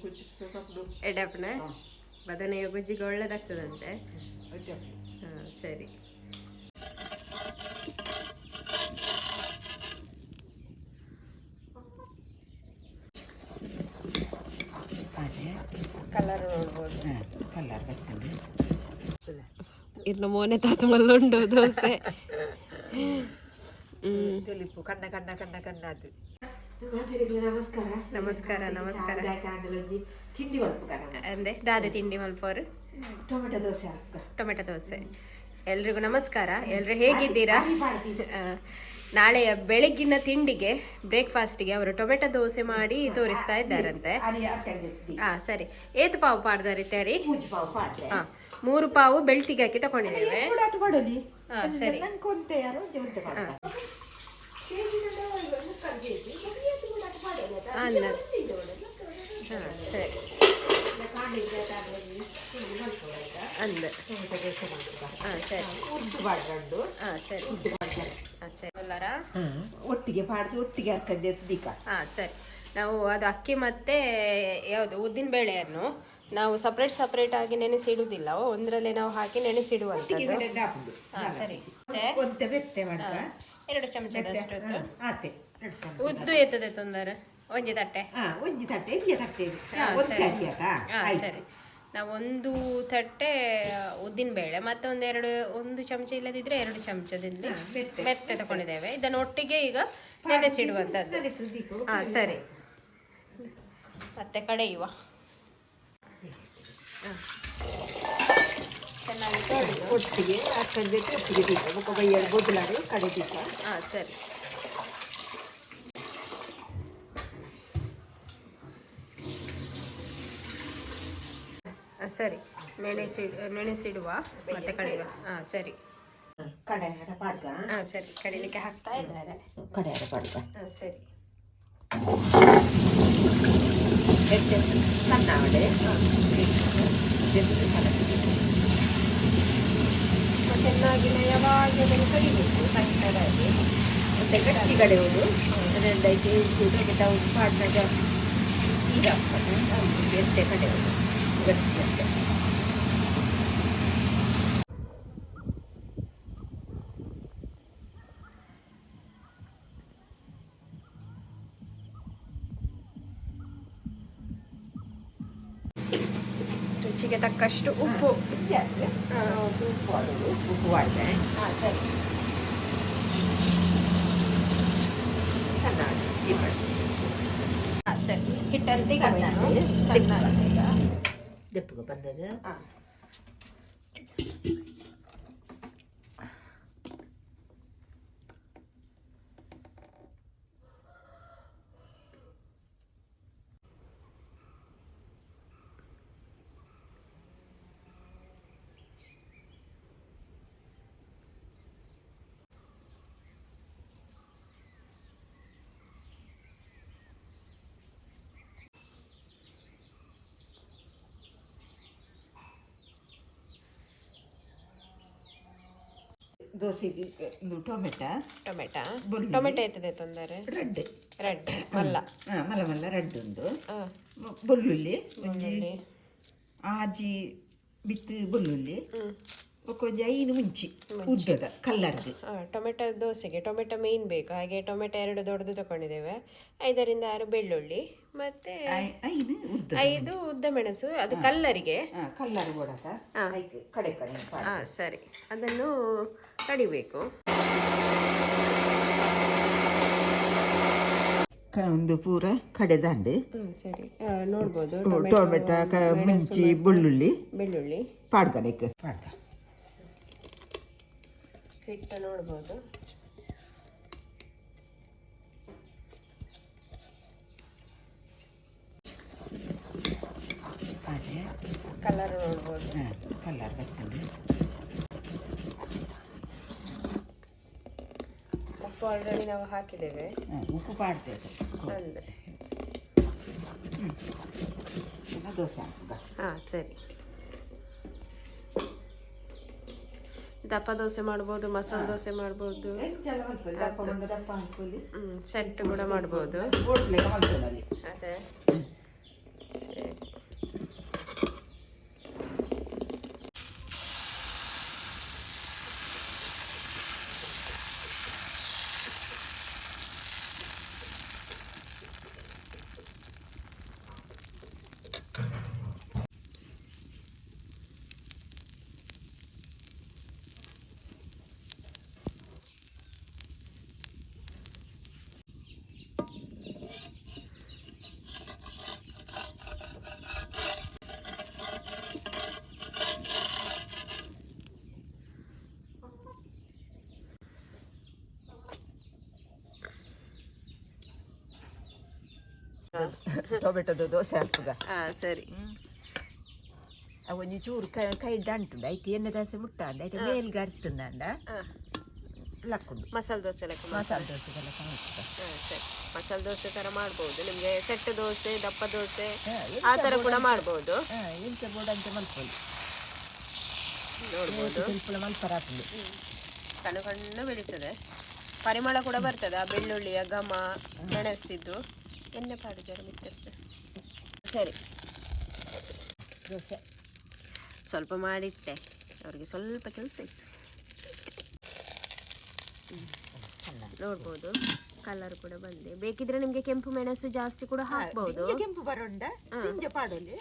ಗೊಜ್ಜು ಸೋಕಾಪುಡು. ಎಡ್ಡೆ. ಬದನೆಯ ಗೊಜ್ಜಿಗೆ ಒಳ್ಳೇದಾಗ್ತದಂತೆ. ಎಡ್ಡೆ. ಹಾ, ಸರಿ. ಅದೇ. ಕಲರ್ ನೋಡ್ಬೋದು. ಕಲರ್ ಬರ್ತದೆ. ಇರ್ನ ಮೋನೆ ತಾತ ಮಲ್ಲುಂಡು ದೋಸೆ. ತೆಲಿಪು ಕಣ್ಣ ಕಣ್ಣ ಕಣ್ಣ ಕಣ್ಣ ಅದು. ನಮಸ್ಕಾರ. ನಮಸ್ಕಾರ, ನಮಸ್ಕಾರ. ಒಂಜಿ ತಿಂಡಿ ಮಲ್ಪುಗ. ಅಂದೆ ದಾದೆ ತಿಂಡಿ ಮಲ್ಪೋರು? ಟೊಮೆಟೊ ದೋಸೆ ಹಾಕ್ಕ. ಟೊಮೆಟೊ ದೋಸೆ. ಎಲ್ರಿಗೂ ನಮಸ್ಕಾರ. ಎಲ್ರು ಹೇಗಿದ್ದೀರಾ? ನಾಳೆಯ ಬೆಳಗ್ಗಿನ ತಿಂಡಿಗೆ, ಬ್ರೇಕ್ಫಾಸ್ಟ್ಗೆ ಅವರು ಟೊಮೆಟೊ ದೋಸೆ ಮಾಡಿ ತೋರಿಸ್ತಾ ಇದ್ದಾರಂತೆ. ಹಾ, ಸರಿ. ಏತು ಪಾವು ಪಾಡ್ದಾರಿ ತ್ಯಾರಿ? ಮೂಜಿ ಪಾವು ಪಾಡ್ದೆ. ಹಾ, 3 ಪಾವು ಬೆಳ್ತಿಗೆ ಹಾಕಿ ತಗೊಂಡಿದ್ದೇವೆ. ಮಾಡಲಿ. ಹಾ, ಸರಿ. ನಂಗೆ ಒಂತೆ ಯಾರೋ ಒಂತೆ ಮಾಡ್ತಾರೆ. ಅಲ್ಲ, ಹಾ, ಸರಿ. ಅಂದ. ಹಾ, ಸರಿ. ಉದ್ದು ಬಾಡ್ರಂಡು. ಹಾ, ಸರಿ. ಹಾ, ಸರಿ. ಅಲ್ಲಾರ? ಒಟ್ಟಿಗೆ ಪಾಡ್ದು ಒಟ್ಟಿಗೆ ಹಾಕಂದೆ ದೀಕ. ಹಾ, ಸರಿ. ನಾವು ಅದು ಅಕ್ಕಿ ಮತ್ತೆ ಯಾವುದು ಉದ್ದಿನ ಬೇಳೆಯನ್ನು ನಾವು ಸಪ್ರೇಟ್ ಸಪ್ರೇಟ್ ಆಗಿ ನೆನೆಸಿಡುವುದಿಲ್ಲ. ಒಂದರಲ್ಲೇ ನಾವು ಹಾಕಿ ನೆನೆಸಿಡುವಂಥದ್ದು. ಹಾ, ಸರಿ. ಮತ್ತೆ? ಒಂತೆ ಮೆತ್ತೆ ಮಾಡ್ಕ. 2 ಚಮಚದಷ್ಟು ಉದ್ದು. ಆತೆ, 2 ಚಮಚ. ಉದ್ದು ಎತ್ತದೆ ತೊಂದರೆ ಒಂಜಿ ತಟ್ಟೆ. ಹಾ, ಒಂಜಿ ತಟ್ಟೆ, ಇಲ್ಲಿಯ ತಟ್ಟೆ. ಹಾ, ಒಂತೆ ಸರಿ. ಅರಿಯತಾ. ಹಾ, ಸರಿ. ನಾವು 1 ತಟ್ಟೆ ಉದ್ದಿನ ಬೇಳೆ ಮತ್ತೆ ಒಂದೆರಡು, 1 ಚಮಚ ಇಲ್ಲದಿದ್ರೆ 2 ಚಮಚದಲ್ಲಿ ಹಾ, ಮೆತ್ತೆ. ಮೆತ್ತೆ ತಗೊಂಡಿದ್ದೇವೆ. ಇದನ್ನು ಒಟ್ಟಿಗೆ ಈಗ ನೆನೆಸಿಡುವಂಥದ್ದು. ಹಾ, ಸರಿ. ಮತ್ತೆ ಕಡೆಯುವ. ಹಾ. ಚೆನ್ನಾಗಿ ತೊಳೆದು. ಒಟ್ಟಿಗೆ ಹಾಕಂದೆ ಒಟ್ಟಿಗೆ ದೀಪ ಬೊಕ್ಕ ಬೈಯರ್ ಬೊದಲಾಡು ಕಡೆ ದೀಪ. ಹಾ, ಸರಿ. ಹಾ, ಸರಿ. ನೆನೆಸಿಡುವ ಮತ್ತೆ ಕಡೆಯುವ. ಹಾ, ಸರಿ. ಕಡೆಯಾರ ಪಾಡ್ಗ. ಹಾ, ಸರಿ. ಕಡಿಲಿಕ್ಕೆ ಹಾಕ್ತಾ ಇದ್ದಾರೆ. ಕಡೆಯಾರ ಪಾಡ್ಗ. ಹಾ, ಸರಿ. ಎಟ್ಟೆ ಸಣ್ಣ ವಡೆ. ಚೆನ್ನಾಗಿ ನಯವಾಗಿ ಅದನ್ನು ಕಡಿಬೇಕು ಸಣ್ಣದಾಗಿ. ಮತ್ತೆ ಗಟ್ಟಿ ಕಡೆಯುವುದು ಅದರಿಂದ ಟೊಮೆಟೊ ಪಾಡ್ನಾಗ ನೀರು ಹಾಕ್ಬಾರ್ದು. ಎಟ್ಟೆ ಕಡೆಯುವುದು ಗಟ್ಟಿ ಅಷ್ಟೆ. ರುಚಿಗೆ ತಕ್ಕಷ್ಟು ಉಪ್ಪು. ಉಪ್ಪು ಮಾಡೋದು, ಉಪ್ಪು ಮಾಡಿದೆ. ಹಾ, ಸರಿ. ಸಣ್ಣ ದೀಪ. ಹಾ, ಸರಿ. ಹಿಟ್ಟನ್ನು ತೆಗಿಬೇಕು. ಸಣ್ಣ. ಸಣ್ಣ ಈಗ. ದಪ್ಪಗೆ ಬಂದದ. ಹಾ. ದೋಸೆ ಒಂದು ಟೊಮೆಟೊ. ಟೊಮೆಟೊ. ಬೆಳ್ಳುಳ್ಳಿ. ಟೊಮೆಟೊ ಎತ್ತದೆ ತೊಂದರೆ? ರಡ್ಡ್. ರೆಡ್ ಮಲ್ಲ. ಹಾಂ, ಮಲ್ಲ ಮಲ್ಲ ರಡ್ಡ್ ಉಂಡು. ಹಾ. ಬೆಳ್ಳುಳ್ಳಿ ಒಂಜಿ. ಬೆಳ್ಳುಳ್ಳಿ. ಆಜಿ ಬಿತ್ತು ಬೆಳ್ಳುಳ್ಳಿ. ಹ್ಮ್. ಬೊಕ್ಕ ಒಂಜಿ 5 ಮುಂಚಿ ಉದ್ದದ ಕಲ್ಲರ್ಗ್. ಹಾ, ಟೊಮೆಟೊ ದೋಸೆಗೆ ಟೊಮೆಟೊ ಮೇಯ್ನ್ ಬೇಕು. ಹಾಗೆ ಟೊಮೆಟೊ 2 ದೊಡ್ಡದು ತಗೊಂಡಿದ್ದೇವೆ, 5ರಿಂದ 6 ಬೆಳ್ಳುಳ್ಳಿ ಮತ್ತೆ 5 ಉದ್ದ. 5 ಉದ್ದ ಮೆಣಸು, ಅದು ಕಲ್ಲರಿಗೆ. ಹಾಂ, ಕಲ್ಲರ್ ಬೋಡಕ. ಹಾ. ಐಕ್ ಕಡೆ ಕಡೆ ಪಾಡ್. ಹಾ, ಸರಿ. ಅದನ್ನು ಕಡಿಬೇಕು. ಒಂದು ಪೂರ ಕಡೆದಾಂಡು. ಹ್ಮ್, ಸರಿ. ನೋಡ್ಬೋದು. ಟೊಮೆಟೊ, ಮುಂಚಿ, ಬೆಳ್ಳುಳ್ಳಿ. ಬೆಳ್ಳುಳ್ಳಿ. ಪಾಡ್ಕಡೆಕ್ ಪಾಡ್ಕ. ಹಿಟ್ಟು ನೋಡ್ಬೋದು. ಅದೇ. ಕಲರ್ ನೋಡ್ಬೋದು. ಹಾಂ, ಕಲ್ಲರ್ ಬರ್ತದೆ. ಉಪ್ಪು ಆಲ್ರೆಡಿ ನಾವು ಹಾಕಿದ್ದೇವೆ. ಹಾಂ, ಉಪ್ಪು ಪಾಡ್ತೇವೆ. ಅಂದ್ರೆ ದೋಸೆ ಹಾಕುದ. ಹಾ, ಸರಿ. ದಪ್ಪ ದೋಸೆ ಮಾಡ್ಬೋದು, ಮಸಾಲೆ ದೋಸೆ ಮಾಡ್ಬೋದು. ಎಂಚಲ ಮಲ್ಪೊಲಿ, ದಪ್ಪ ಬಂದ ದಪ್ಪ ಹಾಕೋಲಿ. ಸೆಟ್ ಕೂಡ ಮಾಡ್ಬೋದು. ಬೋಟ್ಲೆಗ ಮಲ್ಪೊಲಿ. ಅದೇ, ಸರಿ. ಟೊಮೆಟೊದ ದೋಸೆ ಹಾಕುಗ. ಹಾ, ಸರಿ. ಅವು ಒಂಜಿ ಚೂರು ಕೈ ಅಂಟುಂಡು, ಐಕ್ ಎಣ್ಣೆ ದೋಸೆ ಮುಟ್ಟಾಂಡ ಐತೆ ಮೇಲ್ಗೆ ಅರ್ತುಂಡಾಂಡ ಲಕ್ಕುಂಡು. ಮಸಾಲೆ ದೋಸೆ ಲೆಕ್ಕ ಮಾಡ್- ಮಸಾಲೆ ದೋಸೆ ಲೆಕ್ಕ ಮಾಡ್ತದೆ. ಹಾ, ಸರಿ, ಮಸಾಲೆ ದೋಸೆ ತರ ಮಾಡ್ಬೋದು. ನಿಮ್ಗೆ ಸೆಟ್ ದೋಸೆ, ದಪ್ಪ ದೋಸೆ ಎಂತ ಆ ತರ ಕೂಡ ಮಾಡ್ಬೋದು. ಎಂತ ಬೋರ್ಡ್ ಅಂತ ಮಲ್ಪೊಲಿ. ನೋಡ್ಬೋದು. ಸ್ವಲ್ಪ ಮಲ್ಪರ ಹಾಕುಂಡು. ಕಣ್ಣು ಕಣ್ಣು ಬೆಳೀತದೆ, ಪರಿಮಳ ಕೂಡ ಬರ್ತದೆ. ಆ ಬೆಳ್ಳುಳ್ಳಿಯ ಘಮ, ಮೆಣಸಿದ್ದು. ಎಣ್ಣೆ ಪಾಡು ಜರ ಮಿತ್ತಿರ್ತದೆ. ಸರಿ. ದೋಸೆ. ಸ್ವಲ್ಪ ಮಾಡಿಟ್ಟೆ, ಅವ್ರಿಗೆ ಸ್ವಲ್ಪ ಕೆಲಸ ಇತ್ತು. ನೋಡ್ಬೋದು, ಕಲರ್ ಕೂಡ ಬಂದಿದೆ. ಬೇಕಿದ್ರೆ ನಿಮ್ಗೆ ಕೆಂಪು ಮೆಣಸು ಜಾಸ್ತಿ ಕೂಡ ಹಾಕ್ಬೋದು. ದಿಂಜ ಕೆಂಪು ಬರೋಂಡ ದಿಂಜ ಪಾಡೊಲಿ.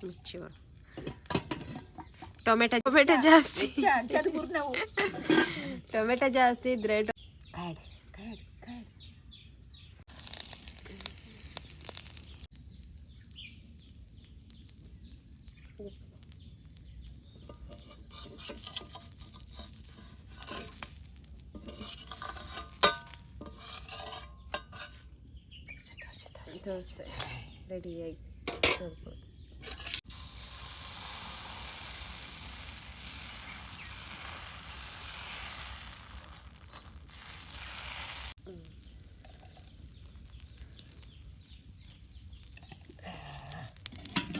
ಮುಚ್ಚುವ. ಟೊಮೆಟೊ ಟೊಮೆಟೊ ಜಾಸ್ತಿ ಅಂಚದು ನಾವು. ಟೊಮೆಟೊ ಜಾಸ್ತಿ ಇದ್ರೆ ಕಾಡ್ ಕಾಡ್ ಕಾಡ್. ದೋಸೆ ರೆಡಿಯಾಗಿ ನೋಡ್ಬೋದು.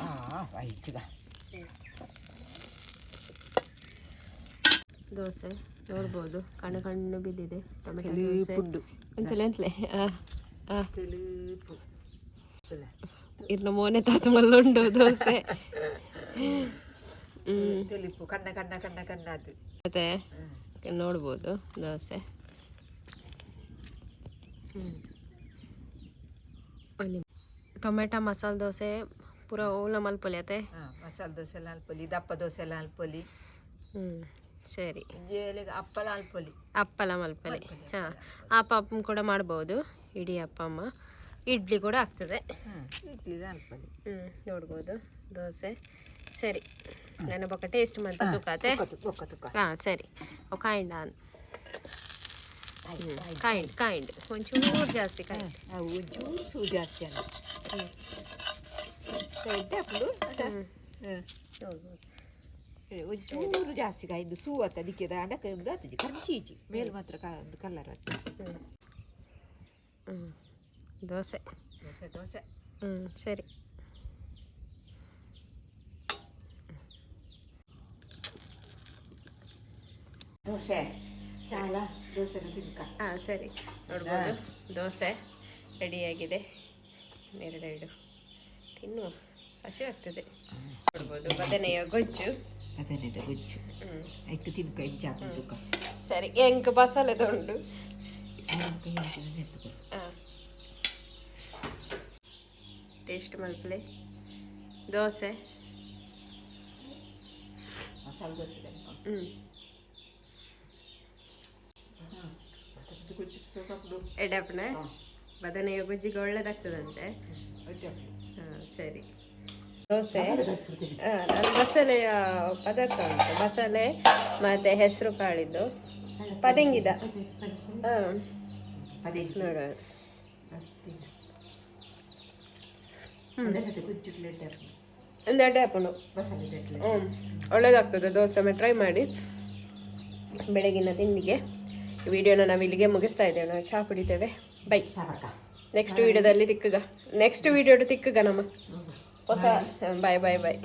ಆ ಆಯ್ತುಗ. ದೋಸೆ ನೋಡ್ಬೋದು, ಕಣ್ಣು ಕಣ್ಣು ಬಿದ್ದಿದೆ ಟೊಮೆಟೊ ದೋಸೆ. ತೆಲುಪುಂಡು. ಎಂತಲೇ ಎಂತಲೇ ಆ ಆ ತೆಲುಪು. ಇರ್ನ ಮೋನೆ ತಾತ ಮಲ್ಲುಂಡು ದೋಸೆ. ತೆಲಿಪು ಕಣ್ಣ ಕಣ್ಣ ಕಣ್ಣ ಕಣ್ಣ ಅದು. ಮತ್ತೆ ನೋಡ್ಬೋದು ದೋಸೆ. ಅಲ್ಲಿ ಟೊಮೆಟೊ ಮಸಾಲೆ ದೋಸೆ ಪೂರ ಓಲ ಮಲ್ಪೊಲಿ ಅತ್ತೆ. ಹಾ, ಮಸಾಲೆ ದೋಸೆ ಎಲ್ಲ ಅಲ್ಪೊಲಿ, ದಪ್ಪ ದೋಸೆ ಎಲ್ಲ ಅಲ್ಪೊಲಿ. ಸರಿ. ಜೇಲಿಗೆ ಅಪ್ಪಲ ಅಲ್ಪೊಲಿ. ಅಪ್ಪಲ ಮಲ್ಪೊಲಿ. ಹಾಂ, ಆಪಪ್ಪ ಕೂಡ ಮಾಡ್ಬೋದು, ಇಡೀ ಅಪ್ಪಮ್ಮ. ಇಡ್ಲಿ ಕೂಡ ಆಗ್ತದೆ. ಇಡ್ಲಿ ಅಲ್ಪೊಲಿ. ನೋಡ್ಬೋದು ದೋಸೆ. ಸರಿ, ನಾನು ಬೊಕ್ಕ ಟೇಸ್ಟ್ ಮಾಡ್ತಾ ತೂಕಾತೆ. ತುಕ್ಕ ತುಕ್ಕ. ಹಾಂ, ಸರಿ. ಓ ಕಾಯಿಂಡ ಕಾಯಿಂಡ್ ಕಾಯಿಂಡ್ ಒಂಚೂರು ಜಾಸ್ತಿ ಕಾಯಿಂಡ್. ಅವು ಜ್ಯೂಸು ಜಾಸ್ತಿ ಅಲ್ಲ ಎಡ್ಡೆ ಹಾಕುದು. ನೋಡ್ಬೋದು. ಒಂಚೂರು ಜಾಸ್ತಿ ಕಾಯ್ದು ಸೂ ಆತ ಅದಕ್ಕೆ ದಾಂಡ ಒಂದು ಆತಜಿ ಕಂಚೀಚಿ ಮೇಲೆ ಮಾತ್ರ ಒಂದು ಕಲರ್ ಆತ. ದೋಸೆ. ದೋಸೆ ದೋಸೆ. ಸರಿ. ದೋಸೆ ಚಾಲ ದೋಸೆ ತಿನ್ಕ. ಹಾಂ, ಸರಿ. ನೋಡ್ಬೋದು, ದೋಸೆ ರೆಡಿಯಾಗಿದೆ. ಎರಡೆರಡು ತಿನ್ನುವ, ಹಸಿವು ಆಗ್ತದೆ. ನೋಡ್ಬೋದು, ಬದನೆಯ ಗೊಜ್ಜು. ಅದನ್ನಿದೆ ಗೊಜ್ಜು. ಆಯ್ತು, ತಿನ್ಕ ಇಂಚ ತುಕ್ಕ. ಸರಿ, ಎಂಕ್ ಮಸಾಲೆದ ಉಂಡು. ಎತ್ತುಕೊ. ಹಾಂ, ಟೇಸ್ಟ್ ಮಲ್ಪಲೆ ದೋಸೆ. ಮಸಾಲೆ ದೋಸೆ ತಿನ್ಕ. ಗೊಜ್ಜು ಸ್ವಲ್ಪ. ಎಡಪ್ಪನ ಬದನೆಯ ಗೊಜ್ಜಿಗೆ ಒಳ್ಳೇದಾಗ್ತದಂತೆ. ಹಾಂ, ಸರಿ. ದೋಸೆ ನಾನು ಮಸಾಲೆಯ ಪದಾರ್ಥ ಉಂಟು, ಮಸಾಲೆ ಮತ್ತೆ ಹೆಸರು ಕಾಳಿದ್ದು ಪದಂಗಿದ. ಹಾಂ. ಅದೇ. ನೋಡುವ. ಒಂದು ಎಡೆ ಹಾಕೊಂಡು ಮಸಾಲೆ ತಟ್ಲೆ. ಹ್ಞೂ, ಒಳ್ಳೇದಾಗ್ತದೆ ದೋಸೆ. ಒಮ್ಮೆ ಟ್ರೈ ಮಾಡಿ ಬೆಳಗಿನ ತಿಂಡಿಗೆ. ಈ ವಿಡಿಯೋನ ನಾವು ಇಲ್ಲಿಗೆ ಮುಗಿಸ್ತಾ ಇದ್ದೇವೆ. ನಾವು ಚಹಾ ಕುಡಿತೇವೆ. ಬೈ. ಚಾಪಕ್ಕ. ನೆಕ್ಸ್ಟ್ ವಿಡಿಯೋದಲ್ಲಿ ತಿಕ್ಕುಗ, ನೆಕ್ಸ್ಟ್ ವಿಡಿಯೋಡು ತಿಕ್ಕುಗ ನಮ್ಮ ಹೊಸ. Bye bye boy.